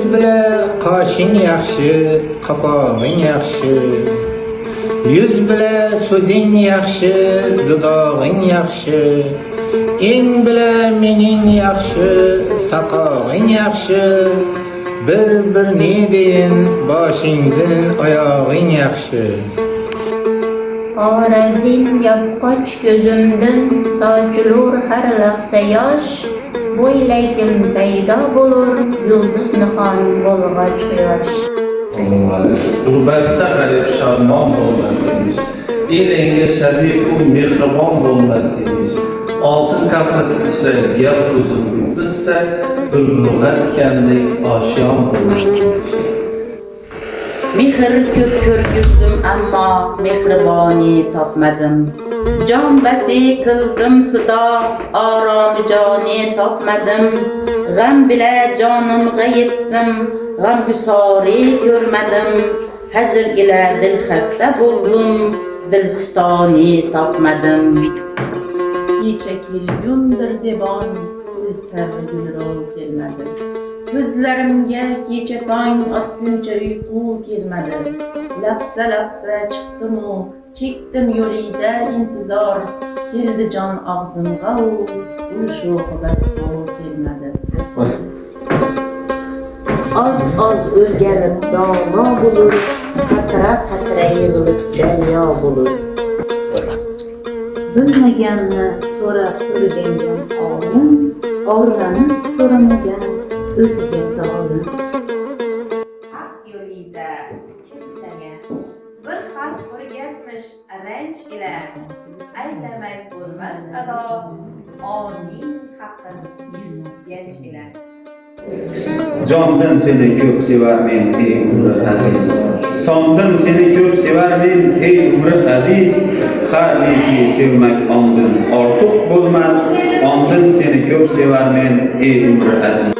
Ko'z bila qoshing yaxshi, qopog'ing yaxshi. Yuz bila so'zing yaxshi, dudog'ing yaxshi. Eng bila menging yaxshi, saqog'ing yaxshi. Bir bir ne deyin, boshingdin oyog'ing yaxshi. Qorazin yopqoch ko'zimdin sochilur har lahza yosh, Bo'ylaykim paydo bo'lur yulduz nihon bo'lg'ach quyosh. G'urbatda g'arib shodmon bo'lmas emish. Elinga shafiqu mehribon bo'lmas emish. Oltin qafas ichra gar o'zim yulduzsa, bulbulg'a tikandek oshiyon bo'lmas emish. Mehr ko'p ko'rgizdim, ammo mehriboni topmadim. Jon basi qildim fido, oromi joni topmadim. G'am bila jonimga yetdim, g'amgusori ko'rmadim. Hajr ila dil xasta bo'ldim, dilistoni topmadim. Kecha kelgundir devon, ul sarvi gulrov kelmadi. Ko'zlarimga kecha tong otguncha uyqu kelmadi. Lahza lahza chiqdim-u, chekdim yo'lida intizor. Keldi jon og'zimga u, ul sho'xi badxo kelmadi. Oz oz o'rganib dono bo'lur, qatra qatra yig'ilib daryo bo'lur. Bilmaganni so'rab o'rgangan olim, orlanib so'ramagan o'ziga zolim. Haq yo'lida kimsanga bir xalq o'rganmish ranj ila, aylamak bo'lmas ado oning haqqin yuz ganj ila. Jondan seni ko'p sevarmen, ey umri aziz. Sondin seni ko'p sevarmen, ey umri aziz. Har neki sevmak ondin ortiq bo'lmas. Ondin seni ko'p sevarmen, ey umri aziz.